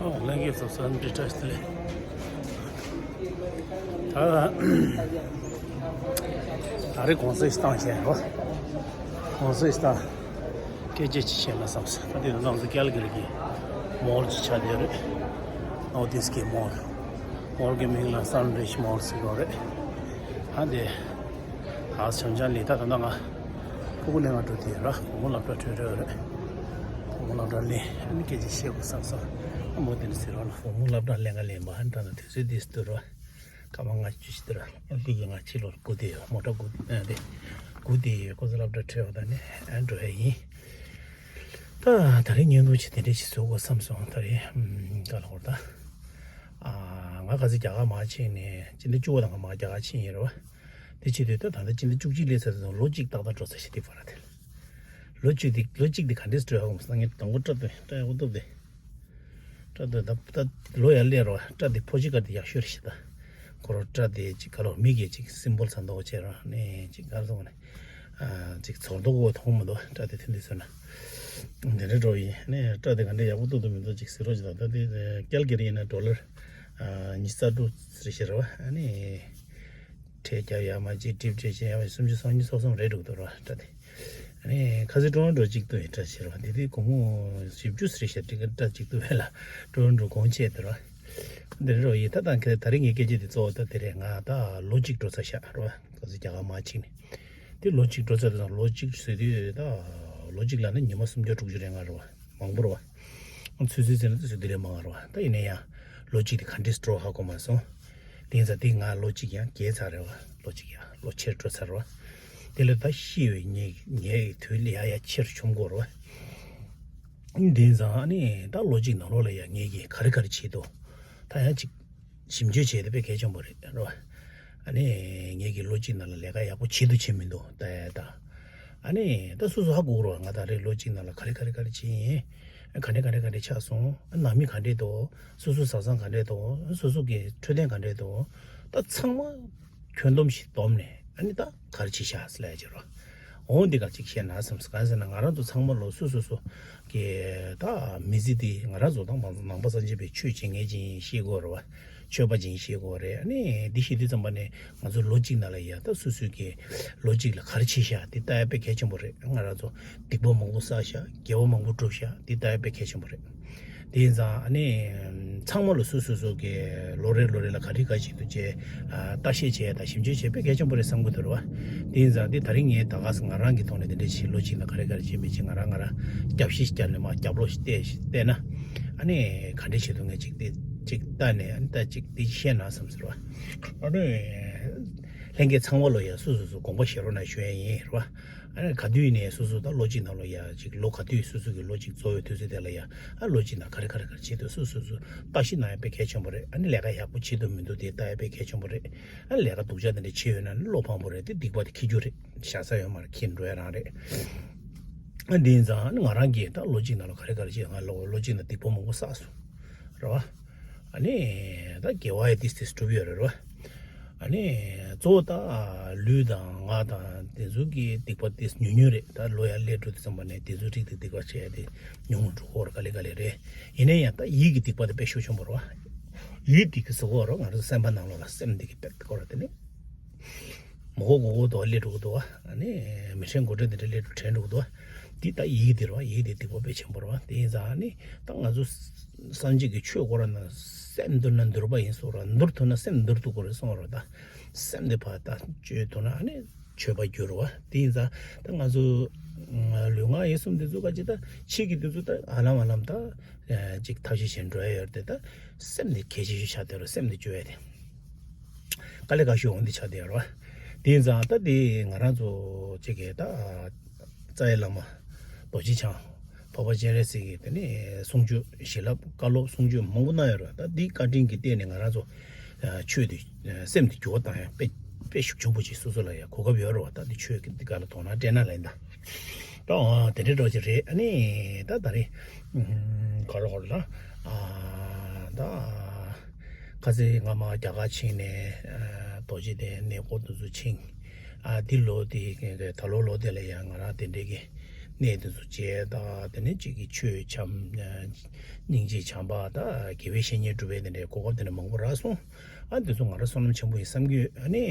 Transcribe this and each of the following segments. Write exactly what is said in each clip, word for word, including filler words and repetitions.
ལྷན་རྒྱས་ཚོ་གསར་འདྲི་བཀྲ་ཤིས་བདེ་ལེགས། ད་ད་རེས་གུང་སེང་ཞིག་བཏང་བྱས་རོ། གུང་སེང་ཞིག་བཏང་། སྐད་ཆ་ཅིག་བཤད་ན་བསམ་སོང་། ད་དེ་ནང་ཚོ་ཀལ་ག་རི་གི་མོལ་ཅིག་ཆགས་བསྡད་རེད། ནོར་ཐིསི་གི་མོལ། མོལ་གི་མིང་ལ་སན་རིཇ་མོལ་ཟེར་གོ་རེད། ཨ་དེ། ཨ་བྱང་ཆ་ལི་ད་ད་ང་ཕྲུ་གུ་ལེན་ག་འགྲོ་དེ་ར་བུ་མོ་སློབ་གྲྭ་འགྲོ་རེད་རེད། བུ་མོ་སློབ་གྲྭ་ལེན་ཨ་ནི་སྐད་ཆ་བཤད་དགོས་བསམ་སོང་། ཨ་མོ་དེ་ནི་ཟེར་བ་ལ་བུ་མོ་སློབ་གྲྭ་ལེན་ག་ལེན་པ་ཨ་ད་ན་དུས་ཚོད་དེ་སུ་ར། སྐར་མ་ལྔ་བཅུ་ཞིག་དེ་ར་ཨ་ལི་གི་ང་ཕྱི་ལོར་སྒུག་དེ་ཡོད། མོ་ཊ་སྒུག་ཨ་དེ་སྒུག་དེ་ཡོད། ཁོ་ཚོ་སློབ་གྲྭ་ཁྲིད་པ་ད་ནི་ཨ་འགྲོ་ཡ་ཡིན། ད་ད་རེས་བརྙན་ཐུང་ཅིག་དེ་འདྲས་ཞིག་བཟོ་དགོས་བསམ་སོང་། ད་རེས་ཨམ་ག་ལ་འོར་ད། ཨ་ང་ག་ཚོད་རྒྱ་གར་མར་ཕྱིན་ནས་སྤྱི་ཟླ་བཅུ་པ་དང་ང་མར་རྒྱ་གར་ཕྱིན་ཡིན་རེད་བ། དེ་བྱེད་དུས་ད་ད་ལྟ་སྤྱི་ཟླ་བཅུ་གཅིག་སླེབས་ཚར་དུས་ལོ་གཅིག་ཏག་ཏག་འགྲོ་ཚར་ཞེས་དེ་བར་དེ། ལོ་གཅིག་དེ་ལོ་གཅིག་དེ་ག་འདྲས་འགྲོ་ཡག་ཡིན་ཟེར་ན་ངས་དང་པོ་སྐྲ་དེ་སྐྲ་ཡག་པོ་གཏུབ་དེ། སྐྲ་དེ་ད་ད་ལོ་ཡར་སླེབས་རེད་བ། སྐྲ་དེ་ཕོ་ཆེ་ཀ་དེ་ཡག་ཤོས་རེད་ཤག་ད། ཁོ་རང་སྐྲ་དེ་ཅིག་ག་ལོ་མིག་གིས་ཅིག་སིམ་པོལ་ཚ་མདོག་བྱས་རང་ནས་ཅིག་ག་རེ་ཟེར་དགོས་ནས། ཨ་ཅིག་ཚོར་མདོག་གོ་མཐོང་མི་འདུག་སྐྲ་དེ་ཐུན་དུ་སོན་ན། དེ་འདྲ་འགྲོ་ཡིན་ནས་སྐྲ་དེ་ག་འདྲ་ཡག་པོ་གཏུབ་གཏུབ་མི་འདུག་ཅིག་ཟེར་རོགས་ཅིག་དང་ད་དེ་ཀལ་ག་རི་ཡིན་ན་ཌོ་ལར་ཨ་ཉི་ཤུ་རྩ་དྲུག་རེད་ཤག་རེད་བ། ཨ་ནི་ཁྲལ་རྒྱབ་ཡག་མ་ཅིག་ཊིབ་ཁྲལ་བྱེད་ཡག་མ་ཅིག་སུམ་ཅུ་སོ་གཉིས་སོ་གསུམ་རེད་འདུག་དོ་ར་སྐྲ་དེ། ཨ་ནི་ཁ་སང་ཀྲོ་རོན་ཀྲོ་གཅིག་ཏུ་ཡིན་སྐྲ་ཤེར་བ་འདི་དུས་སྒོར་མོ་བཞི་བཅུ་ཟེར་ཤག་ཏི་ཀ་སྐྲ་གཅིག་ཏུ་བས་ལ་ཀྲོ་རོན་ཀྲོ་གོང་ཆེ་དེ་ར། འདི་རེད་རོ་ཡིན་ད་དང་ཁ་ད་རིང་ངའི་སྐད་ཆ་དེ་གཙོ་བོ་ད་དེ་རེད། ང་ད་ལོ་གཅིག་འགྲོ་ཚར་ཤག་རོ། ད་ཚོ་རྒྱ་གར་མར་ཕྱིན་ནས་དེ་ལོ་གཅིག་འགྲོ་ཚར་དུས་ཙང་ལོ་གཅིག་ཟེར་དུས་ད་ལོ་གཅིག་ལ་ནི་ཉི་མ་སུམ་བརྒྱ་དྲུག་ཅུ་རེ་ལྔ་རེད་བ། མང་པོ་རེད་བ། ཚུལ་ཚུལ་ཟེར་ན་ཚུལ་ཚུལ་འདི་རེད་མང་བ་རེད་བ། ད་ཡིན་ན་ཡང་ལོ་གཅིག་དེ་ག་འདྲས་འགྲོ་ཧ་གོ་མ་སོང་། དེ་ཡིན་ཙང་དེ་ང་ལོ་གཅིག་ཡང་བརྒལ་ཚར་རེད་བ། ལོ་གཅིག་ཡང་ལོ་ཆེར་འགྲོ་ཚར་བ། དེ་ལས་ད་ཤི་བའི་ངའི་ངའི་དུས་ལ་ཡ་ཡ་ཆེར་བྱུང་དགོས་རེད་བ། དེ་ཡིན་ཙང་ཨ་ནི་ད་ལོ་གཅིག་ནང་ལོགས་ལ་ཡང་ངེད་ཀྱིས་ག་རེ་ག་རེ་བྱེད་དོ། ད་ཡང་ཅིག་ཞིབ་འཇུག་བྱས་ཏེ་དཔེ་གལ་ཆེན་པོ་རེད་རེད་བ། ཨ་ནི་ངེད་ཀྱི་ལོ་གཅིག་ནང་ལ་ལས་ཀ་ཡག་པོ་བྱེད་དུ་བྱེད་མི་འདུག་ད་ཡ་ད། ཨ་ནི་ད་སོ་སོ་ཧ་གོ་གི་རེད་བ། ང་ད་རེས་ལོ་གཅིག་ནང་ལ་ག་རེ་ག་རེ་ག་རེ་བྱས་ཡིན། ག་འདྲ་ག་འདྲ་ག་འདྲ་ཆགས་སོང་། ནང་མི་ག་འདྲ་འདུག་སོ་སོ་བཟའ་ཚང་ག་འདྲ་འདུག་སོ་སོ་གི་འཕྲོད་བསྟེན་ག་འདྲ་འདུག་ད་ཚང་མ་ཁྱོན་བསྡོམས་ཤིག་བསྡོམས་ནས་ཨ་ནི་ད་ག་རེ་བྱེད་ཤག་ཟེར་ལབ་ཡ་ཅིག་རོ། འོང་འདི་ག་ཅིག་བཤད་ན་བསམ་སོང་། གང་ཟེར་ན་ང་རང་ཚོ་ཚང་མ་ལོ་སོ་སོ་སོ་གི་ད་མི་ཚེ་འདི་ང་རང་ཚོ་དང་མ་ནང་པ་སངས་རྒྱས་པའི་ཆོས་བྱེད་མཁན་ཅིག་ཡིན་ཤེས་དགོས་རེད་བ། ཆོས་པ་ཅིག་ཡིན་ཤེས་དགོས་རེད། ཨ་ནི་འདི་ཤེས་དུས་ཙམ་པ་ནས་ང་ཚོ་ལོ་གཅིག་ནང་ལ་ཡ་ད་སོ་སོའི་གི་ལོ་གཅིག་ལ་ག་རེ་བྱེད་ཤག་འདི་ལྟ་ཡ་དཔེ་གལ་ཆེན་པོ་རེད། ང་རང་ཚོ་སྡིག་པ་མང་པོ་བསགས་ཤག་དགེ་བ་མང་པོ་བསྒྲུབས་ཤག་འདི་ལྟ་ཡ་དཔེ་གལ་ཆེན་པོ་རེད། དེ་ཡིན་ཙང་ཨ་ནི་ཚང་མ་ལ་སོ་སོ་སོ་གི་ལོ་རེ་ལོ་རེ་ལ་ག་རེ་ག་ཞིག་ཏུ་བྱས་ཨ་བརྟག་དཔྱད་བྱས་དང་ཞིབ་འཇུག་བྱས་དཔེ་གལ་ཆེན་པོ་རེད་བསམ་གི་འདུག་རེད་བ། དེ་ཡིན་ཙང་འདི་ད་རིང་ངས་ད་ག་ང་རང་གི་ཐོག་ནས་དེ་འདྲ་ཞིག་ལོ་གཅིག་ལ་ག་རེ་ག་རེ་བྱས་མེད་ཅིག་ང་རང་ང་རང་རྒྱབ་བཤིག་རྒྱབ་ནས་མ་རྒྱབ་ལོག་ཞིག་བལྟས་ཤིག་བལྟས་ན། ཨ་ནི་ག་འདྲ་བྱེད་དུ་ངས་ཅིག་དེ་ཅིག་ལྟ་ནས་ཨ་ནི་ད་ཅིག་དེ་བཤད་ན་བསམ་ཟེར་བ། ཨ་ནི་ལྷན་རྒྱས་ཚང་མ་ལོ་ཡ་སོ་སོ་སོ་དགོངས་པ་བཞེས་རོགས་གནང་ཞུ་ཡ་ཡིན་རེད་བ། ཨ་ནི་ག་དུས་ནས་སོ་སོ་ད་ལོ་གཅིག་ནང་ལོ་ཡ་ཅིག་ལོ་ག་དུས་སོ་སོ་གི་ལོ་གཅིག་རྫོགས་པའི་དུས་ཚོད་དེ་ལ་ཡ་ཨ་ལོ་གཅིག་ནང་ག་རེ་ག་རེ་ག་རེ་བྱེད་དུས་སོ་སོ་སོ་བརྟག་ཞིབ་གནང་ཡ་དཔེ་གལ་ཆེན་པོ་རེད། ཨ་ནི་ལས་ཀ་ཡག་པོ་བྱེད་འདུག་མི་འདུག་དེ་ལྟ་ཡ་དཔེ་གལ་ཆེན་པོ་རེད། ཨ་ནི་ལས་ཀ་སྡུག་ཅག་དེ་འདྲ་བྱེད་ཡོད་ན་ནི་བློ་ཕངས་པོ་རེད། དེ་སྡིག་པ་དེ་འཁྱེར་རྒྱུ་རེད། བཞག་ས་ཡོད་མ་རེད། འཁྱེར་འགྲོ་ཡ་རང་རེད། ཨ་དེ་ཡིན་ཙང་ཨ་ནི་ང་རང་གིས་ད་ལོ་གཅིག་ནང་ལ་ག་རེ་ག་རེ་བྱེད། ང་ལོ་ལོ་གཅིག་ནང་སྡིག་པ་མང་པོ་བསགས་སོང་རེད་བ། ཨ་ནི་ད་དགེ་བ་ཡི་ཏིས་ཏིས་སྒྲུབ་ཡོད་རེད་རོ། ཨ་ནི་གཙོ་བོ་ད་ལུས་དང་ངག་དང་དེ་ཚོ་གི་སྡིག་པ་ཏིས་ཉུང་ཉུང་རེད། ད་ལོ་ཡར་སླེབས་འགྲོ་དུས་ཙམ་པ་ནས་དེ་ཚོ་རིགས་དང་སྡིག་པ་བྱས་ཏེ་ཉུང་ངུ་འགྲོ་གི་ཡོད་རེད། ག་ལེ་ག་ལེ་རེད། ཡིན་ན་ཡང་ད་ཡིད་ཀྱི་སྡིག་པ་དེ་དཔེ་ཤུགས་ཆེན་པོ་རེད་བ། ཡིད་སྡིག་གི་ཟེར་གོ་རོ། ང་རང་ཚོ་སེམས་པ་ནང་ལོགས་ལ་སེམས་སྡིག་གི་དཔེ་གོ་ར་དེ་ནི། མ་གོ་གོ་གོ་དོ་སླེབས་འགྲོ་གི་འདུག་བ། ཨ་ནི་མི་དྲན་གོ་དྲན་དེ་འདྲ་སླེབས་འགྲོ་དྲན་འགྲོ་གི་འདུག་བ། འདི་ད་ཡིད་དེ་རེད་བ། ཡིད་དེ་སྡིག་པ་དཔེ་ཆེན་པོ་རེད་བ། དེ་ཡིན་ཙང་ཨ་ནི་ད་ང་ཚོ་སངས་རྒྱས་ཀྱི་ཆོས་གོ་ར་ན་སེམས་འདུལ་ན་འདུལ་བ་ཡིན་གསུངས་ར། འདུལ་ཐུབ་ན་སེམས་འདུལ་ཐུབ་གོ་རེད་གསུངས་ར། ད་སེམས་དེ་ཕར་ད་བཅོས་ཐུབ་ན་ཨ་ནི་ཆོས་པ་འགྱུར་བ། དེ་ཡིན་ཙང་ད་ང་ཚོ་ལུས་ངག་ཡིད་གསུམ་དེ་ཚོ་ག་ཅི་ད་ཕྱི་གི་དེ་ཚོ་ད་ཧ་ལམ་ཧ་ལམ་ད་ཅིག་ཐབས་ཤེས་བྱེད་འགྲོ་ཡ་ཡོད་རེད་དེ། ད་སེམས་དེ་གལ་ཆེ་ཤོས་ཆགས་བསྡད་རེད། སེམས་དེ་བཅོས་ཡ་དེ། དཀའ་ལས་ཁག་ཤོས་འོང་འདི་ཆགས་བསྡད་ཡོད་རེད་བ། དེ་ཡིན་ཙང་ད་དེ་ང་རང་ཚོ་གཅིག་གིས་ད་རྩ་བའི་བླ་མ་རྡོ་རྗེ་འཆང་འཕགས་པ་སྤྱན་རས་གཟིགས་ཀྱི་དེ་ནས་གསུང་ཆོས་བྱིན་རླབས་བཀའ་སློབ་གསུང་ཆོས་མང་པོ་གནང་ཡོད་རེད་བ། ད་འདི་བཀའ་དྲིན་གྱི་སྟེང་ནས་ང་རང་ཚོ་ཆོས་དེ་སེམས་དེ་འགྱུར་བ་བཏང་ཡ་དཔེ་དཔེ་ཤུགས་ཆེན་པོ་ཅིག་སོ་སོ་ལ་ཡ་གོ་སྐབས་ཡོད་རེད་བ། ད་འདི་ཆོས་ཀྱི་འདི་ག་ལ་དོ་སྣང་སྤྲད་ན་ལ་ཡིན་ད། ད་དེ་འདྲའི་འགྲོ་ཅིག་རེད། ཨ་ནི་ད་ད་རེས་ག་རེ་ག་རེ་ལ་ད། ཁ་སང་ང་མར་རྒྱ་གར་ཕྱིན་ནས་རྡོ་རྗེ་གདན་གནས་སྐོར་དེ་ཚོ་ཕྱིན། ཨ་འདི་ལོ་དེ་ད་ལོ་ལོ་དེ་ལ་ཡང་ང་རང་དེ་འདྲའི་གི་ གནས་དེ་ཚོ་མཇལ་དང་། དེ་ནས་གཅིག་གི་ཆོས་འཆམ། སྙིང་རྗེ་བྱམས་པ་དང་། དགེ་བའི་བཤེས་གཉེན་སྒྲུབ་པའི་དེ་འདྲའི་གོ་སྐབས་དེ་འདྲ་མང་པོ་རག་སོང་། ཨ་འདི་ཚོ་ང་རང་བསོད་ནམས་ཆེན་པོ་ཡིན་བསམ་གྱི་ཡོད། ཨ་ནི་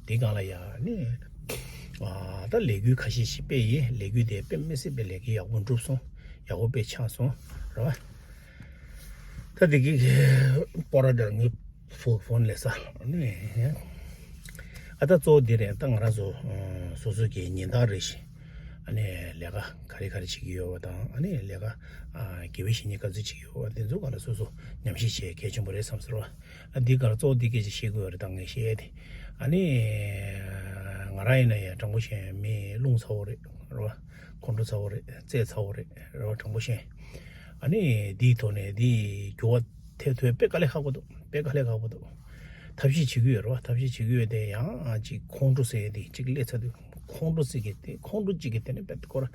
འདི་སྒང་ལ་ཡ་ཨ་ནི་ཨ་ད་ལས་འགུལ་ཁ་ཤས་ཤིག་སྤེལ་ཡིན། ལས་འགུལ་དེ་དཔེ་མི་སྲིད་པའི་ལས་འགུལ་ཡག་པོ་འགྲུབ་སོང་། ཡག་པོ་དཔེ་ཆགས་སོང་། རེད་བ། ད་འདི་གི་སྤོ་ར་འདྲ་ངའི་ཕོ་ཕོན་ལས་ས་ཨ་ནི་ཨ་ད་གཙོ་བོ་འདི་རེད། ད་ང་རང་ཚོ་སོ་སོ་གི་ཉིན་ལྟར་རེ་བཞིན་ཨ་ནི་ལས་ཀ་ག་རེ་ག་རེ་བྱེད་ཀྱི་ཡོད་པ་དང་། ཨ་ནི་ལས་ཀ་ཨ་དགེ་བའི་བཤེས་གཉེན་ག་ཚོད་བྱེད་ཀྱི་ཡོད་པ་དེ་ཚོ་ག་ལ་སོ་སོ་ཉམས་ཞིབ་བྱེད་གལ་ཆེན་པོ་རེད་བསམ་ཟེར་བ། ཨ་འདི་གར་གཙོ་བོ་འདི་སྐད་ཆ་བཤད་དགོས་རེད། ད་ངས་བཤད་ཡ་དེ་ཨ་ནི་ང་རང་ཡིན་ན་ཡང་དྲང་པོ་བཤད་མི་རླུང་ཚ་བོ་རེད། རེད་བ། ཁོང་ཁྲོ་ཚ་བོ་རེད། རྩེད་ཚ་བོ་རེད། རེད་བ། དྲང་པོ་བཤད། ཨ་ནི་འདིའི་ཐོག་ནས་འདི་འགྱུར་བ་ཐེབས་ཐུབ་ཡ་དཔེ་དཀའ་ལས་ཁག་པོ་འདུག་དཔེ་དཀའ་ལས་ཁག་པོ་འདུག་ཐབས་ཤེས་བྱེད་ཀྱི་ཡོད་རེད་བ། ཐབས་ཤེས་བྱེད་ཀྱི་ཡོད་དེ་ཡང་ཅིག་ཁོང་ཁྲོ་ཟེར་ཡ་དེ་ཅིག་སླེབས་ཚར་དུས་ཁོང་ཁྲོ་ཟེར་གི་དེ་ཁོང་ཁྲོ་གཅིག་གི་དེ་ནས་དཔེ་ཁོ་ར་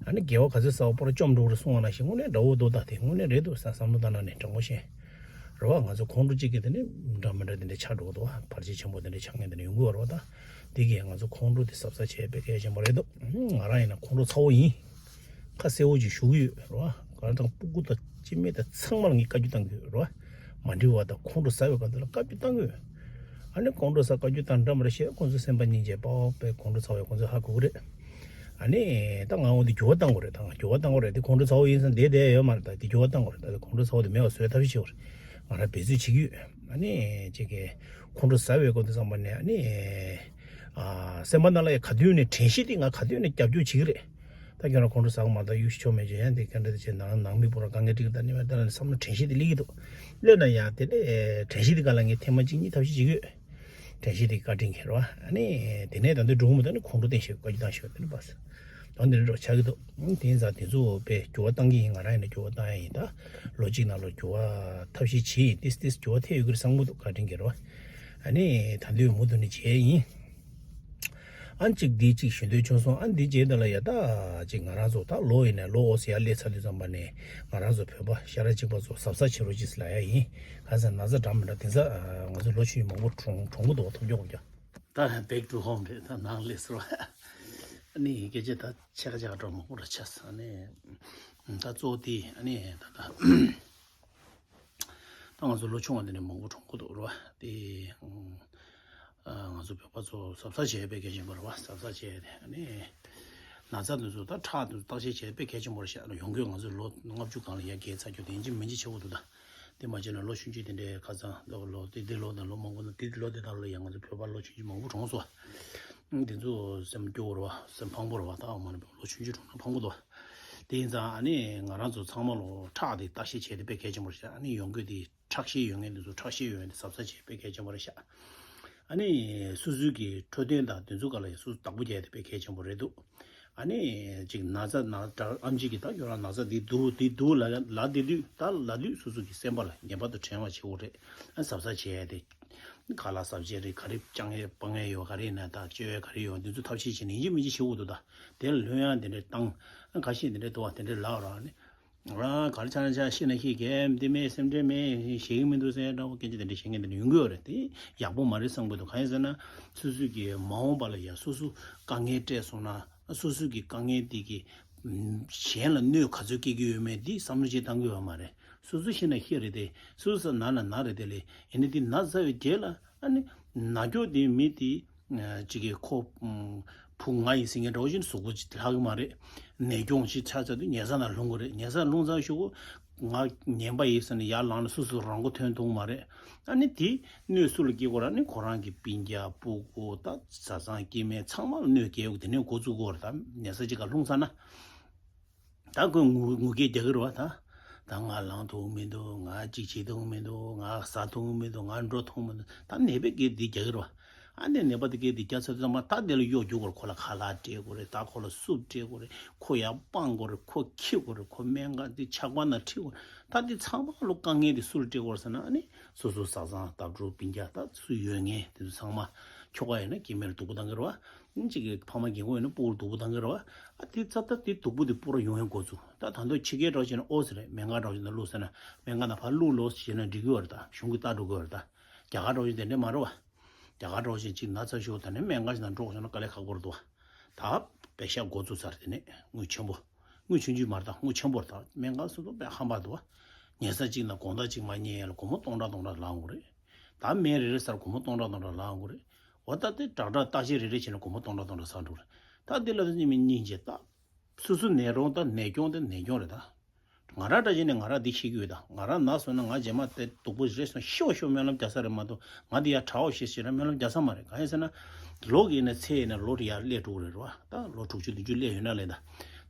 ཨ་ནི་དགེ་བ་ག་ཚོད་བསགས་པ་པོ་ར་བཅོམ་འགྲོ་གི་རེད་གསུང་བ་ནང་བཞིན་དངོས་གནས་འདྲ་བོ་འདུག་ད་དེ་དངོས་གནས་རེད་འདུག་བསམ་བསམ་བློ་བཏང་ན་ནི་དྲང་པོ་བཤད། རེད་བ། ང་ཚོ་ཁོང་ཁྲོ་གཅིག་གི་དེ་ནི་འདྲ་མི་འདྲ་དེ་འདྲ་ཆགས་འགྲོ་གི་འདུག་བ། བར་ཆད་ཆེན་པོ་དེ་འདྲ་ཆགས་མཁན་དེ་འདྲ་ཡོང་གི་ཡོད་རེད་བ། ད་དེ་གིས་ང་ཚོ་ཁོང་ཁྲོ་དེ་གཟབ་གཟབ་བྱས་པའི་གལ་ཆེན་པོ་རེད་འདུག་ང་རང་ཡིན་ན་ཁོང་ཁྲོ་ཚ་བོ་ཡིན། ཁ་གསལ་བོ་ཅིག་ཞུ་གི་ཡོད་རེད་བ། གང་ལྟར་སྤུ་གུ་དང་སྐྱེ་དམན་དང་ཚང་མར་ངས་བཀའ་བཀྱོན་བཏང་གི་ཡོད་རེད་བ། མ་འགྲིག་པ་དང་ཁོང་ཁྲོ་ཟ་བའི་སྐབས་དེ་ལ་བཀའ་བཀྱོན་བཏང་གི་ཡོད། ཨ་ནི་ཁོང་ཁྲོ་ཟ་བཀའ་བཀྱོན་བཏང་འདྲ་མི་འདྲ་བཤད། ཁོང་ཚོ་སེམས་པ་སྙིང་རྗེ་པོ་དཔེ་ཁོང་ཁྲོ་ཚ་བས་ཁོང་ཚོས་ཧ་གོ་གི་རེད། ཨ་ནི་ད་ང་འོ་འདི་འགྱུར་བ་བཏང་དགོས་རེད། ད་ང་འགྱུར་བ་བཏང་དགོས་རེད། འདི་ཁོང་ཁྲོ་ཚ་བོ་ཡིན་ཙང་བསྡད་བསྡད་ཡོད་མ་རེད། ད་འདི་འགྱུར་བ་བཏང་དགོས་རེད། ད་འདི་ཁོང་ཁྲོ་ཚ་བོ་དེ་མེད་པ་བཟོ་ཡ་ཐབས་ཤེས་བྱེད་དགོས་རེད། ང་རང་འབད་རྩོལ་བྱེད་ཀྱི་ཡོད། ཨ་ནི་ཅིག་གི་ཁོང་ཁྲོ་ཟ་བའི་སྐབས་དེ་ཙམ་པ་ནས་ཨ་ནི་ཨ་སེམས་པ་ནང་ལ་ཡ་ག་དུས་ནས་དྲན་ཤེས་དེ་ང་ག་དུས་ནས་རྒྱབ་སྐྱོར་བྱེད་ཀྱི་རེད། ད་ཁྱོད་རང་ཁོང་ཁྲོ་ཟ་གི་མ་གཏོགས་གཡུག་ཞིག་ཆོག་མེད་ཅེས་ཡང་དེ་ག་འདྲ་དེ་བྱས་ནང་ནང་མི་པོ་ར་དཀའ་ངལ་འཕྲད་ཀྱི་ད་ནི་མ་ད་ལ་བསམ་བློ་དྲན་ཤེས་དེ་སླེབས་ཀྱི་འདུག་སླེབས་ན་ཡང་དེ་ནས་དྲན་ཤེས་དེ་ག་ལ་ངས་ཐེངས་མ་གཅིག་གཉིས་ཐབས་ཤེས་བྱེད་ཀྱི་ཡོད། དྲན་ཤེས་དེ་བཀའ་དྲིན་ཁྱེར་བ། ཨ་ནི་དེ་ནས་ད་འདི་འགྲོ་གི་མི་འདུག་ནི་ཁོང་ཁྲོ་བསྟན་ཤོག་བཀའ་བཀྱོན་བཏང་ཤོག་དེ་ནི་བ་ཟེར། ད་འདི་འདྲ་འགྲོ་ཆགས་ཀྱི་འདུག་དེ་ཡིན་ཙང་དེ་ཚོ་དཔེ་འགྱུར་བ་བཏང་གི་ཡིན། ང་རང་ཡིན་ན་འགྱུར་བ་བཏང་ཡ་ཡིན། ད་ལོ་གཅིག་ནང་ལ་འགྱུར་བ་ཐབས་ཤེས་བྱེད་ཡིན། ཏིས་ཏིས་འགྱུར་བ་ཐེབས་ཡོད་ཀྱི་རེད་བསམ་གྱི་འདུག་བཀའ་དྲིན་ཁྱེར་བ། ཨ་ནི་ད་འདོད་མུ་མཐུད་ནས་བྱས་ཡིན། ཨ་གཅིག་འདི་གཅིག་ཞུ་འདོད་བྱུང་སོང་། ཨ་འདི་རྗེས་འདི་ལ་ཡ་ད་གཅིག་ང་རང་ཚོ་ད་ལོ་ཡིན་ནས་ལོ་ཨོ་སི་ཡ་སླེབས་ཚར་དུས་ཙམ་པ་ནས་ང་རང་ཚོ་བོད་པ་ཤ་ར་གཅིག་པ་ཚོ་གཟབ་གཟབ་བྱེད་རོགས་གྱིས་ལབ་ཡ་ཡིན། ག་ས་ན་ཚ་འདྲ་མི་འདྲ་དེང་སང་ང་ཚོ་ལོ་ཆུང་ཆུང་མང་པོ་གྲོངས་གྲོངས་གི་འདུག་ཐོབ་རྒྱག་གོ་རྒྱ། ད་back to home རེད། ད་ནང་སླེབས་ཟེར་བ། ཨ་ནི་སྐད་ཆ་ད་ཕྱེད་ཀ་ཕྱེད་ཀ་འགྲོ་མང་པོ་ར་ཆགས་སོང་། ཨ་ནི་ད་གཙོ་བོ་དེ་ཨ་ནི་ད་ད། ད་ང་ཚོ་ལོ་ཆུང་བ་དེ་ནས་མང་པོ་གྲོངས་གི་འདུག་རེད་བ། དེ་ཨ་ང་ཚོ་བོད་པ་ཚོ་གཟབ་གཟབ་བྱས་པའི་གལ་ཆེན་པོ་རེད་བ། གཟབ་གཟབ་བྱས་ཏེ་ཨ་ནི་ན་ཚ་དེ་ཚོ་ད་ཁྲག་དེ་ཚོ་བརྟག་དཔྱད་བྱས་པའི་གལ་ཆེན་པོ་རེད་ཤག་ཡོང་གི་ཡོད། ང་ཚོ་ལོ་ལྔ་བཅུ་སྒང་ལ་ཡར་རྒས་ཚར་རྒྱུ་དེ་ཡིན་གཅིག་མིན་གཅིག་བྱེད་དགོས་འདུག་ད་དེ་མ་བྱས་ན་ལོ་ཆུང་ཆུང་དེ་འདྲའི་ཁ་སང་ལོ་ལོ་དེ་དེ་ལོ་དང་ལོ་མང་པོ་ན་དེ་ལོ་དེ་དག་ལ་ཡང་ང་ཚོ་བོད་པ་ལོ་ཆུང་ཆུང་མང་པོ་གྲོངས་སོང་བ། དེ་ཚོ་སེམས་སྐྱོ་བོ་རེད་བ། སེམས་ཕངས་པོ་རེད་བ། ད་མ་ནི་ལོ་ཆུང་ཆུང་གྲོངས་ན་ཕངས་པོ་འདུག་བ། དེ་ཡིན་ཙང་ཨ་ནི་ང་རང་ཚོ་ཚང་མ་ལོ་ཁྲག་དེ་བརྟག་དཔྱད་བྱས་ཏེ་དཔེ་གལ་ཆེན་པོ་རེད་ཤག་ཨ་ནི་ཡོང་གི་དེ་ཁྲག་ཤེད་ཡོད་མཁན་དེ་ཚོ་ཁྲག་ཤེད་ཡོད་མཁན་དེ་གཟབ་གཟབ་བྱས་དཔེ་གལ་ཆེན་པོ་རེད་ཤག་ཨ་ནི་སོ་སོའི་གི་འཕྲོད་བསྟེན་དང་དེ་ཚོ་ག་ལ་ཡང་སོ་སོ་བདག་པོ་རྒྱག་དེ་དཔེ་གལ་ཆེན་པོ་རེད་འདུག་ཨ་ནི་ཅིག་ན་ཚ་ན་ད་ཨེམ་ཆི་གི་ད་ཁྱོད་རང་ན་ཚ་འདི་འདུག་འདི་འདུག་ལ་ལ་འདི་དུས་ད་ལ་དུས་སོ་སོ་གི་སེམས་པ་ལ་ངེས་པར་དུ་དྲན་པ་བྱེད་དགོས་རེད། ཨ་གཟབ་གཟབ་བྱས་ཏེ་ཁ་ལག་གཟབ་བྱས་རེད། ག་རེ་བཅང་ཡས་སྤང་ཡས་ཡོད་ག་རེ་ཡིན་ན་ད་བཅོས་ཡས་ག་རེ་ཡོད་འདི་ཚོ་ཐབས་ཤེས་བྱས་ནས་ཡིན་གཅིག་མིན་གཅིག་བྱེད་དགོས་འདུག་ད་དེ་ལ་ལྷོད་ཡངས་དེ་འདྲས་བཏང་། ཨ་ཁ་ཤས་དེ་འདྲས་འདུག་བ། དེ་འདྲས་ལབ་ར་ནི། ང་གར་ཆ་ན་ཆ་ཤི་ན་ཤི་གས་འདི་མེད་སེམས་ཁྲལ་མེད་ཞེ་གི་མི་འདུག་ཟེར་འདྲ་བོ་སྐད་ཆ་དེ་འདྲ་བཤད་མཁན་དེ་འདྲ་ཡོང་གི་ཡོད་རེད། དེ་ཡག་པོ་མ་རེད་བསམ་གི་འདུག་གང་ཡིན་ཟེར་ན་སོ་སོ་གི་མ་འོངས་པ་ལ་ཡ་སོ་སོ་དཀའ་ངལ་སྤྲད་སོང་ན་སོ་སོ་གི་དཀའ་ངལ་དེ་གི་གཞན་ལ་གནོད་ག་ཚོད་སྐྱེལ་གི་ཡོད་མེད་དེ་བསམ་བློ་ཅིག་བཏང་གི་ཡོད་མ་རེད། སོ་སོ་ཤི་ན་ཤི་རེད་དེ་སོ་སོ་ན་ན་ན་རེད་དེ་ལས་ཡིན་ན་དེ་ན་ཚ་བའི་རྗེས་ལ་ཨ་ནི་ན་མགྱོགས་དེ་མི་དེ། ཅིག་གིས་ཁོ་ཕུ་ང་ཡིན་ཟེར་མཁན་འདྲ་བོ་ཞིག་གཟུགས་པོ་ཅིག་ལྷག་གི་མ་རེད། ནད་གྱོང་ཞིག་ཆགས་ཚར་དུས་ཉལ་ས་ནང་ལྷུང་གི་རེད། ཉལ་ས་ལྷུང་ཚར་ཞུ་གོ་ང་ངན་པ་ཡིན་ཟེར་ནས་ཡར་ལངས་ནས་སོ་སོ་རང་མགོ་ཐོན་ཐུབ་མ་རེད། ཨ་ནི་དེ་གནོད་སུ་ལ་སྐྱེལ་དགོས་ར་ནི་ཁོ་རང་གི་སྤུན་ཀྱག་སྤུ་གུ་ད་བཟའ་ཚང་སྐྱེ་དམན་ཚང་མ་ལ་གནོད་སྐྱེལ་དགོས། དེ་ནས་འགོ་བཙུགས་དགོས་ར། ད་ཉལ་ས་ཅིག་ག་ལྷུང་ཚར་ན། ད་ཁོས་ངུ་ངུ་སྐད་རྒྱག་གི་རེད་བ། ད་ད་ང་ལངས་ཐུབ་མི་འདུག་ང་ཅིག་བྱེད་ཐུབ་མི་འདུག་ང་ཟ་ཐུབ་མི་འདུག་ང་འགྲོ་ཐུབ་མི་འདུག་ད་ནད་པའི་སྐད་འདི་རྒྱག་གི་རེད་བ། ཨ་ནི་ནད་པ་དེ་སྐད་འདི་རྒྱག་ཚར་དུས་ཙམ་པ་ད་དེ་ལ་གཡོག་རྒྱུག་དགོས་རེད། ཁོ་ལ་ཁ་ལག་སྤྲད་དགོས་རེད། ད་ཁོ་ལ་སུབ་སྤྲད་དགོས་རེད། ཁོ་ཡར་སྤང་དགོས་རེད། ཁོ་འཁྱེར་དགོས་རེད། ཁོ་སྨན་ཁང་དེ་ཆགས་པ་ན་ཁྲིད་དགོས་རེད། ད་འདི་ཚང་མ་ལོ་དཀའ་ངལ་འདི་སུ་ལ་སྤྲད་དགོས་རེད་ཟེར་ན་ཨ་ནི་སོ་སོ་བཟའ་ཚང་ལྟ་གྲུབ་སྤུན་ཀྱག་ད་སུ་ཡོད་ངེས་དེ་ཚོ་ཚང་མ་ཁྱོ་ག་ཡིན་ན་སྐྱེ་དམན་ལ་སྡུག་པོ་བཏང་གི་རེད་བ། གཅིག་གི་ཕ་མ་རྒན་གོག་ཡིན་ན་སྤུ་གུར་སྡུག་པོ་བཏང་གི་རེད་བ། ཨ་དེ་རྩ་ད་དེ་སྡུག་པོ་དེ་སྤུ་ར་ཡོང་ཡང་འགོ་ཚུགས། ད་ད་དུང་ཕྱི་རྒྱལ་འདྲ་བོ་བྱས་ན་ཨོ་ཟེར་རེད། སྨན་ཁང་འདྲ་བོ་བྱས་ན་ལུག་ཟེར་ན་སྨན་ཁང་ནང་ཕར་ལུག་ལོག་བྱས་ན་འགྲིག་གི་ཡོད་རེད། ད་གཞུང་གིས་ལྟ་འགྲོ་གི་ཡོད་རེད། ད་རྒྱ་གར་འདྲ་བོ་བྱས་དེ་འདྲ་མ་རེད་བ། རྒྱ་གར་འདྲ་བོ་བྱས་གཅིག་ན་ཚ་ཤོར་ད་ནས་སྨན་ཁང་ཞིག་ནང་འགྲོ་དགོས་བྱུང་ན་དཀའ་ལས་ཁག་པོ་རེད་འདུག་བ། ད་པེ་ཤག་འགོ་བཙུགས་ཚར། དེ་ནས་དངུལ་ཆེན་པོ། དངུལ་ཆུང་ཆུང་མ་རེད། ད་དངུལ་ཆེན་པོ་རེད། ད་སྨན་ཁང་སོ་སོ་དཔེ་ཧམ་པ་འདུག་བ། ཉལ་ས་གཅིག་ན་དགོང་དག་གཅིག་མ་ཉལ་ཡ་ལ་སྒོར་མོ་སྟོང་ཕྲག་སྟོང་ཕྲག་ལབ་ཡོང་གི་རེད། ད་སྨན་རེ་རེ་ཟ་ལ་སྒོར་མོ་སྟོང་ཕྲག་སྟོང་ཕྲག་ལབ་ཡོང་གི་རེད། འོ་ད་དེ་དྲག་དྲག་བརྟག་དཔྱད་རེ་རེ་བྱས་ན་སྒོར་མོ་སྟོང་ཕྲག་སྟོང་ཕྲག་ཟ་འགྲོ་རེད། ད་དེ་ལ་སྙིང་མི་སྙིང་རྗེ་ད། སོ་སོ་ནད་རོགས་དང་ནད་སྐྱོང་དེ་ནད་སྐྱོང་རེད་ད། ང་རང་འདྲ་བྱས་ནས་ང་རང་འདི་ཤེས་ཀྱི་ཡོད་ད། ང་རང་ན་སོང་ན་ང་རྗེས་མ་དེ་སྡུག་པོ་རེད་སོང་ཤོག་ཤོག་སྨོན་ལམ་རྒྱག་ས་རེད་མ་གཏོགས་ང་འདི་ཡར་དྲག་འོ་ཞེས་ཞེས་ན་སྨོན་ལམ་རྒྱག་ས་མ་རེད། གང་ཡིན་ཟེར་ན། ལོ་གི་ནས་ཚེ་ཡིན་ན་ལོ་རེ་ཡར་སླེབས་འགྲོ་གི་རེད་ར། ད་ལོ་དྲུག་ཅུ་བདུན་ཅུ་སླེབས་ཡོད་ན་ལས་ད།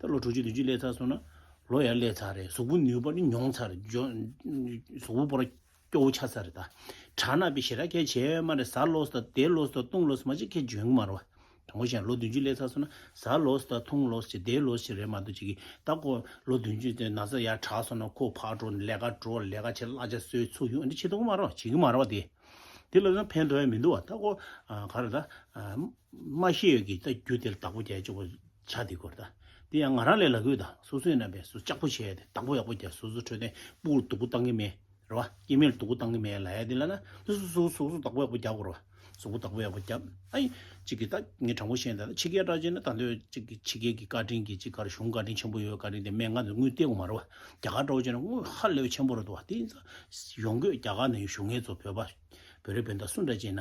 ད་ལོ་དྲུག་ཅུ་བདུན་ཅུ་སླེབས་ཚར་སོང་ན་ལོ་ཡར་སླེབས་ཚར་རེད། གཟུགས་པོ་ནུས་པ་ནི་ཉུང་ཚར་རེད། གཟུགས་པོ་པོ་ར་སྐྱོ་བོ་ཆགས་ཚར་རེད་ད། དྲག་ན་པའི་ཞེ་དྲག་སྐད་ཆེ་མ་རེད། ཟ་ལོས་དང་བསྡད་ལོས་དང་བཏུང་ལོས་མ་ཅིག་ཁྱེད་འཇོན་གི་མ་རེད་བ། དྲང་པོ་བཤད་ན་ལོ་བདུན་ཅུ་སླེབས་ཚར་སོང་ན་ཟ་ལོས་དང་འཐུང་ལོས་ཀྱི་བསྡད་ལོས་ཀྱི་རེད་མ་གཏོགས་ཅིག་གིས་ད་ཁོ་ལོ་བདུན་ཅུ་དེ་ན་ཚ་ཡར་དྲག་སོང་ན་ཁོ་ཕར་འགྲོ་ལས་ཀ་འགྲོ་ལས་ཀ་བྱེད་གླ་ཆ་གསོས་ཚུགས་ཡོང་འདི་བྱེད་ཐུབ་ཀྱི་མ་རེད་བ། བྱེད་ཀྱི་མ་རེད་བ། དེ་དེ་ལ་ཡང་ཕན་ཐོགས་ཡ་མི་འདུག་བ། ད་ཁོ་ག་རེ་ད་མ་ཤེས་ཡོད་ཀྱི་ད་རྒྱུ་དེ་ལ་བདག་པོ་རྒྱག་ཆོག་པ་ཆགས་བསྡད་ཀྱི་ཡོད་རེད་ད། དེ་ཡང་ང་རང་ལས་ལབ་ཀྱི་ཡོད་ད། སོ་སོའི་རྣམ་པས་སུ་ལྕགས་པོ་བྱས་ཏེ་བདག་པོ་ཡག་པོ་རྒྱག་སོ་སོ་འཕྲོད་བསྟེན་སྤུ་གུར་སྡུག་པོ་བཏང་གི་མེད། རེད་བ། སྐྱེ་དམན་ལ་སྡུག་པོ་བཏང་གི་མེད་ལབ་ཡ་དེ་ལ་ན་སོ་སོ་སོ་སོ་བདག་པོ་ཡག་པོ་རྒྱག་དགོས་རེད་བ། གཟུགས་པོ་བདག་པོ་ཡག་པོ་རྒྱབ། ཨ་ཡི། གཅིག་གིས་ད་ངས་དྲང་པོ་བཤད་ན་ད་ཕྱི་རྒྱལ་འདྲ་བྱས་ན་ད་འདོད་གཅིག་གིས་ཕྱི་རྒྱལ་གྱི་བཀའ་དྲིན་གྱིས་གཅིག་གར་གཞུང་བཀའ་དྲིན་ཆེན་པོ་ཡོད། བཀའ་དྲིན་དེ་སྨན་ཁང་དུ་དངུལ་སྟེར་དགོས་མ་རེད་བ། རྒྱ་གར་འདྲ་བོ་བྱས་ན་དངུལ་ཧ་ལས་པའི་ཆེན་པོ་རེད་འདུག་བ། དེ་ཡིན་ཙང་ཡོང་སྒོས་རྒྱ་གར་ནས་བཞུགས་མཁན་ཚོ་བོད་པ་བོད་རིགས་སྤུན་ཟླ་སུ་འདྲ་བྱས་ན་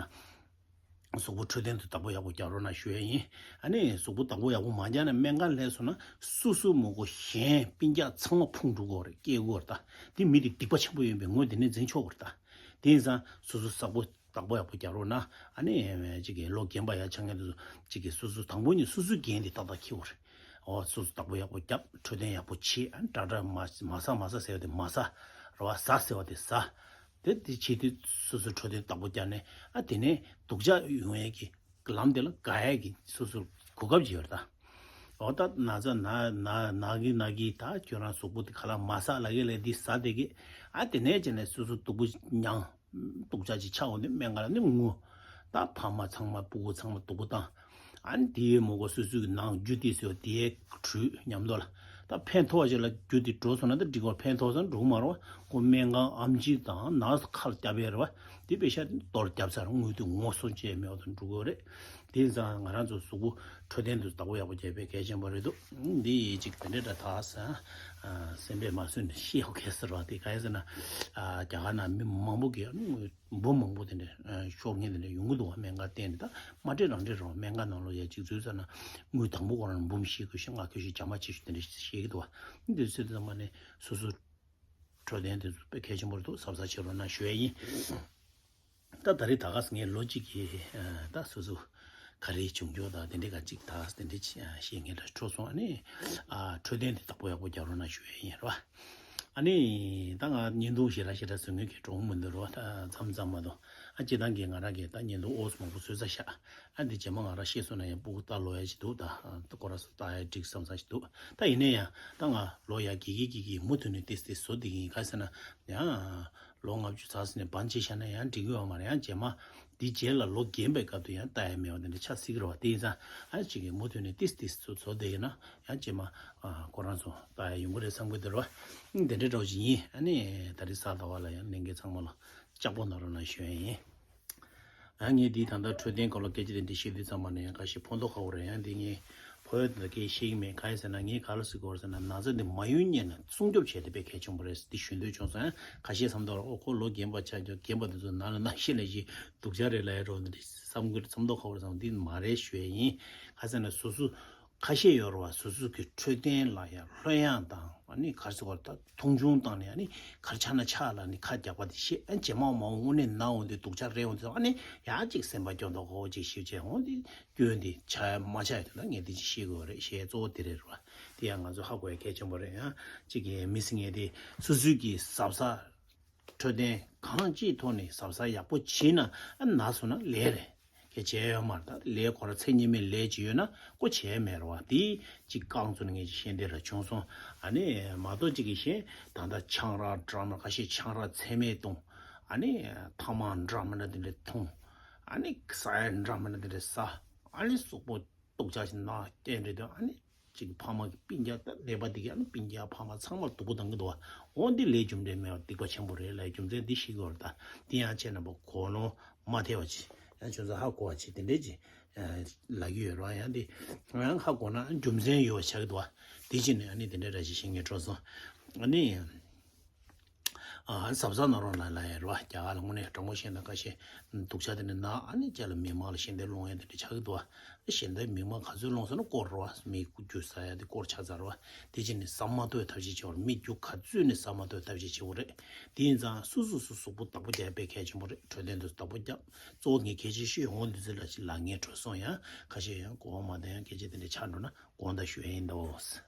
གཟུགས་པོ་འཕྲོད་བསྟེན་དུ་བདག་པོ་ཡག་པོ་རྒྱག་རོགས་གནང་ཞུ་ཡ་ཡིན། ཨ་ནི་གཟུགས་པོ་བདག་པོ་ཡག་པོ་མ་རྒྱག་ན་སྨན་ཁང་སླེབས་སོང་ན་སུ་སུ་མོ་གོ་གཞན་སྤུན་ཀྱག་ཚང་མ་ཕུང་འགྲོ་གི་རེད། སྐྱེ་དགོས་རེད་ད། དེ་མི་དེ་སྡིག་པ་ཆེན་པོ་ཡིན་པའི་ངོས་དེ་ནས་འཛིན་ཆོག་གི་རེད་ད། དེ་ཡིན་ཙང་སོ་སོ་གཟུགས་པོ་བདག་པོ་ཡག་པོ་རྒྱག་རོགས་གནང་། ཨ་ནི་གཅིག་གིས་ལོ་རྒན་པ་ཡར་ཆགས་མཁན་དེ་ཚོ་གཅིག་གིས་སོ་སོ་དང་པོ་ནས་སོ་སོའི་འགན་དེ་ཏག་ཏག་འཁྱེར་དགོས་རེད། འོ་སོ་སོ་བདག་པོ་ཡག་པོ་རྒྱབ། འཕྲོད་བསྟེན་ཡག་པོ་བྱེད། ཨ་ནི་དྲག་དྲག་མ་མ་ཟ་མ་ཟ་ཟེར་བ་དེ་མ་ཟ། རེད་བ། ཟ་ཟེར་བ་དེ་ཟ། དེ་དེ་བྱེད་དུས་སོ་སོ་འཕྲོད་བསྟེན་བདག་པོ་རྒྱབ་ནས་ཨ་དེ་ནས་སྡུག་ཅག་ཡོང་ཡས་ཀྱི་ལམ་དེ་ལ་དགག་ཡས་ཀྱི་སོ་སོར་གོ་སྐབས་ཅིག་ཡོད་རེད་ད། འོ་ད་ན་ཚ་ན་ན་ན་གི་ན་གི་ད་ཁྱོད་རང་གཟུགས་པོ་དེ་ག་ལ་མ་ཟ་ལབ་གི་ལས་འདི་ཟ་བསྡད་གི། ཨ་དེ་ནས་བྱས་ནས་སོ་སོ་སྡུག་པོ་མྱངས། སྡུག་ཅག་ཅིག་ཆགས་འོང་དུས་སྨན་ཁང་ལ་ནི་ངུ། ད་ཕ་མ་ཚང་མ་སྤུ་གུ་ཚང་མ་སྡུག་པོ་བཏང་། ཨ་ནི་དེའི་མོ་གོ་སོ་སོའི་ནང་རྒྱུ་དེ་ཟེར་བ་དེའི་དྲུད་མཉམ་དུ་ལ། ད་ཕན་ཐོགས་ཅིག་ལ་རྒྱུ་དེ་འགྲོ་སོང་ན་ད་འགྲིག་གོ། ཕན་ཐོགས་ས་འགྲོ་གི་མ་རེད་བ། ཁོ་སྨན་ཁང་ཨེམ་ཆི་དང་ནར་སི་ཁ་ལ་བརྒྱབ་ཡས་རེད་བ། དེ་པེ་ཤ་དེ་གཏོར་བརྒྱབ་ཚར། དངུལ་དེ་ངོ་སོ་བཅད་མེད་བ་དང་འགྲོ་གི་རེད། དེ་ཡིན་ཙང་ང་རང་ཚོ་གཟུགས་པོ་འཕྲོད་བསྟེན་དུ་བདག་པོ་ཡག་པོ་རྒྱབ་པའི་གལ་ཆེན་པོ་རེད་འདུག་འདི་ཡིས་ཅིག་དེ་འདྲའི་འདྲ་ད་ས་སེམས་པས་མ་བཟོད་ནས་ཤེས་ཡོད་གལ་སྲིད་རེད་བ། དེ་ག་ཡིན་ཟེར་ན་རྒྱ་གར་ནང་མི་མང་པོ་གིས་འབུམ་མང་པོ་དེ་འདྲ་ཤོར་མཁན་དེ་འདྲ་ཡོང་གི་འདུག་བ། སྨན་ཁང་བསྟེན་ནས་ད་མ་སྤྲད་རང་སྤྲད་རང་སྨན་ཁང་ནང་ལོགས་ཡ་གཅིག་འཛུལ་ཚར་ན་དངུལ་དང་པོ་ཁོ་རང་འབུམ་བཞི་བརྒྱ་ཞེ་ལྔ་བརྒྱ་ཞེ་བརྒྱ་མ་ཆེ་ཤོས་དེ་འདྲ་བཤད་ཀྱི་འདུག་བ། འདི་ཚོའི་ཚང་མ་ནས་སོ་སོ་འཕྲོད་བསྟེན་དེ་ཚོ་དཔེ་གལ་ཆེན་པོ་རེད་འདུག་གཟབ་གཟབ་བྱེད་རོགས་གནང་ཞུ་ཡ་ཡིན། ད་ད་རེས་ད་ག་ངས་ལོ་གཅིག་གི་ད་སོ་སོ་ག་རེ་བྱུང་རྒྱུ་དང་དེ་འདྲའི་ག་ཅིག་ད་དེ་འདྲའི་བཤད་མཁན་འདྲ་འཕྲོད་སོང་། ཨ་ནི་འཕྲོད་བསྟེན་དེ་བདག་པོ་ཡག་པོ་རྒྱག་རོགས་གནང་ཞུ་ཡ་ཡིན་རེད་བ། ཨ་ནི་ད་ང་བརྙན་ཐུང་ཞེ་དྲག་ཞེ་དྲག་བཟོ་མཁན་གྱི་གྲོགས་མི་འདུག་རེད་བ། ད་མཚམས་མཚམས་མ་གཏོགས་ཨ་སྤྱིར་བཏང་གི་ང་རང་གི་ད་བརྙན་ཐུང་ཨོ་ཙམ་མང་པོ་བཟོས་ཚར་ཤག་ཨ་འདི་རྗེས་མ་ང་རང་ཤེས་སོང་ན་ཡང་སྤུ་གུ་ལྟ་ལོ་ཡ་ཅིག་འདུག་ད་ཁོ་རང་ཚོ་ལྟ་ཡ་འགྲིག་བསམ་ས་ཞིག་འདུག་ད་ཡིན་ན་ཡང་ད་ང་ལོ་ཡ་གི་གི་གི་གི་མུ་མཐུད་ནས་ཏིས་ཏིས་བཟོ་བསྡད་ཀྱི་ཡིན། ག་ཟེར་ན་ཡང་ལོ་ལྔ་བཅུ་ཚར་ཟིན་ནས་བན་ཆད་བཞག་ན་ཡང་འགྲིག་གི་ཡོད་མ་རེད། ཡང་རྗེས་མ་འདི་རྗེས་ལ་ལོ་རྒན་པའི་སྐབས་དུ་ཡང་ལྟ་ཡ་མེད་པ་དེ་འདྲ་ཆགས་སྲིད་ཀྱི་རེད་བ། དེ་ཡིན་ཙང་ཨ་ཅིག་གི་མུ་མཐུད་ནས་ཏིས་ཏིས་བཟོ་བཟོ་བསྡད་ཡིན་ན་ཡང་རྗེས་མ་ཁོ་རང་ཚོ་ལྟ་ཡ་ཡོང་གི་རེད་བསམ་གི་འདུག་རེད་བ། དེ་འདྲའི་འདྲ་བོ་ཅིག་ཡིན། ཨ་ནི་ད་རེས་གཟའ་ཟླ་བ་ལ་ཡང་ལྷན་རྒྱས་ཚང་མ་ལ་ལྕགས་པོ་གནང་རོགས་གནང་ཞུ་ཡ་ཡིན། ཨ་ངས་འདི་ད་ལྟ་འཕྲོད་བསྟེན་སྐོར་ལ་སྐད་ཆ་དེ་འདྲ་བཤད་དུས་ཙམ་པ་ནས་ཡང་ཁ་ཤས་ཕན་ཐོགས་ཁག་པོ་རེད། ཡང་འདི་ངས་ཕོ་ཡ་དེ་ལ་སྐད་བཤད་ཀྱི་མེད། གང་ཡིན་ཟེར་ན་ངས་ག་ལ་ཟེར་དགོས་རེད་ཟེར་ན་ན་ཚ་འདི་མ་ཡོང་སྔོན་ནས་སྲུང་སྐྱོབ་བྱས་ཏེ་དཔེ་གལ་ཆེན་པོ་རེད། འདི་ཞུ་འདོད་བྱུང་སོང་། ཡང་ཁ་ཤས་བསམ་ཐོག་ལ་ཨོ་ཁོ་ལོ་རྒན་པ་ཆགས་ཀྱང་རྒན་པ་དེ་ཚོ་ན་ལ་ན་ཤི་ལ་ཤི་སྡུག་ཅག་རེད་ལབ་ཡ་རོ་འདི་འདྲ་བསམ་གི་བསམ་ཐོག་ཁག་པོ་རེད་བསམ། འདི་མ་རེད་ཞུ་ཡ་ཡིན། ག་ཟེར་ན་སོ་སོ་ཁ་ཤས་ཡོད་རེད་བ། སོ་སོ་གི་འཕྲོད་བསྟེན་ལ་ཡང་ལྷོད་ཡངས་དང་ཨ་ནི་ག་རེ་ཟེར་དགོས་རེད། ད་མཐོང་ཆུང་བཏང་ནས་ཨ་ནི་ག་རེ་ཆགས་ན་ཆགས་ལ་ནི་ཁ་རྒྱག་པ་དེ་ཤེས། ཨ་རྗེས་མ་མ་འོངས་དངོས་གནས་ན་འོང་དུས་སྡུག་ཅག་རེད་འོང་དུས་ཨ་ནི་ཡང་ཅིག་སེམས་པ་སྐྱོ་མདོག་ཁ་པོ་ཅིག་ཞིག་བྱས་འོང་དུས་སྐྱོན་དེ་ཆགས་ཡ་མ་ཆགས་ཡ་དེ་ད་ངས་དེ་ཅིག་ཤེས་དགོས་རེད། ཤེས་གཙོ་བོ་དེ་རེད་རེད་བ། དེ་ཡང་ང་ཚོ་ཧ་གོ་ཡ་གལ་ཆེན་པོ་རེད། ཡང་ཅིག་གི་མི་སྲིད་ངེས་དེ་སོ་སོའི་གི་གཟབ་གཟབ། འཕྲོད་བསྟེན་གང་ཅིའི་ཐོག་ནས་གཟབ་གཟབ་ཡག་པོ་བྱས་ན་ཨ་ན་སོང་ན་ལས་རེད། གལ་ཆེ་ཡོད་མ་རེད། ད་ལས་ཁོ་ར་ཚེ་སྔོན་མའི་ལས་ཅིག་ཡོད་ན་ཁོ་བྱས་མེད་རེད་བ། དེ་ཅིག་རྐང་བཙུགས་ནས་ངས་ཅིག་ཤེས་འདོད་ར་བྱུང་སོང་། ཨ་ནི་མ་གཏོགས་ཅིག་གིས་ཤེས་ད་ལྟ་ཆང་རག་འདྲ་མིན་ཁ་ཤས་ཆང་རག་ཚད་མེད་གཏོང་། ཨ་ནི་ཐ་མག་འདྲ་མིན་དེ་འདྲ་འཐུང་། ཨ་ནི་ཟ་ཡ་འདྲ་མིན་དེ་འདྲ་ཟ། ཨ་ནི་གཟུགས་པོ་སྡུག་ཅག་ཅིག་ན་རྐྱེན་རེད་དོ། ཨ་ནི་ཅིག་ཕ་མ་གི་སྤུན་ཀྱག་ད་ནད་པ་འདི་ག་ཨ་ནི་སྤུན་ཀྱག་ཕ་མ་ཚང་མར་སྡུག་པོ་བཏང་གི་འདུག་བ། འོ་འདི་ལས་རྒྱུ་འབྲས་མེད་པ་སྡིག་པ་ཆེན་པོ་རེད་ལབ་རྒྱུ་མཚན་འདི་ཤེས་དགོས་རེད་ད། འདི་ཡང་བྱས་ན་པོ་གོ་ནོར་མ་ཐེབས་པ་ཅིག་ ཡང་ཁྱོད་ཚོ་ཧ་གོ་བ་ཅིག་དེ་འདྲས་ཅིག་ལབ་ཀྱི་ཡོད་རེད་བ། ཡང་དེ་ཡང་ཧ་གོ་ན་རྒྱུ་མཚན་ཡོད་པ་ཆགས་ཀྱི་འདུག་བ། དེ་ཅི་ནས་ཨ་ནི་དེ་འདྲས་ར་ཅིག་བཤད་ངེས་འགྲོ་སོང་། ཨ་ནི། ཨ་གཟབ་གཟབ་གནང་རོགས་གནང་ལབ་ཡ་རེད་བ། རྒྱ་གར་ལ་དངོས་གནས་དྲང་པོ་བཤད་ན་ཁ་ཤས་སྡུག་ཅག་དེ་འདྲ་ན་ཨ་ནི་རྒྱ་ལ་མི་མང་ལ་ཞལ་འདེབས་སློང་ཡ་དེ་འདྲ་ཆགས་ཀྱི་འདུག་བ། ཞལ་འདེབས་མི་མང་ག་ཚོད་སློང་སོང་ན་སྐོར་རེད་བ། མི་རྒྱུ་ཟ་ཡ་དེ་སྐོར་ཆགས་ཚར་བ། དེ་ཅི་ནས་ཟ་མ་ཐུབ་པའི་ཐབས་ཤེས་བྱེད་པ་རེད། མི་རྒྱུ་ག་ཚོད་ནས་ཟ་མ་ཐུབ་པའི་ཐབས་ཤེས་བྱེད་དགོས་རེད། དེ་ཡིན་ཙང་སོ་སོ་སོ་གཟུགས་པོ་བདག་པོ་རྒྱག་ཡ་དཔེ་གལ་ཆེན་པོ་རེད། འཕྲོད་བསྟེན་དུ་བདག་པོ་རྒྱག་གཙོ་བོ་ངས་གལ་ཆེ་ཤོས་འོང་དུས་ཚོད་ལ་ཞིག་ལ་ངས་འགྲོ་སོང་ཡང་ཁ་ཤས་ཡང་གོ་བ་མ་དང་ཡང་སྐད་ཆ་དེ་འདྲ་ཆགས་འགྲོ་ན་དགོངས་དག་ཞུ་ཡ་ཡིན་འདུག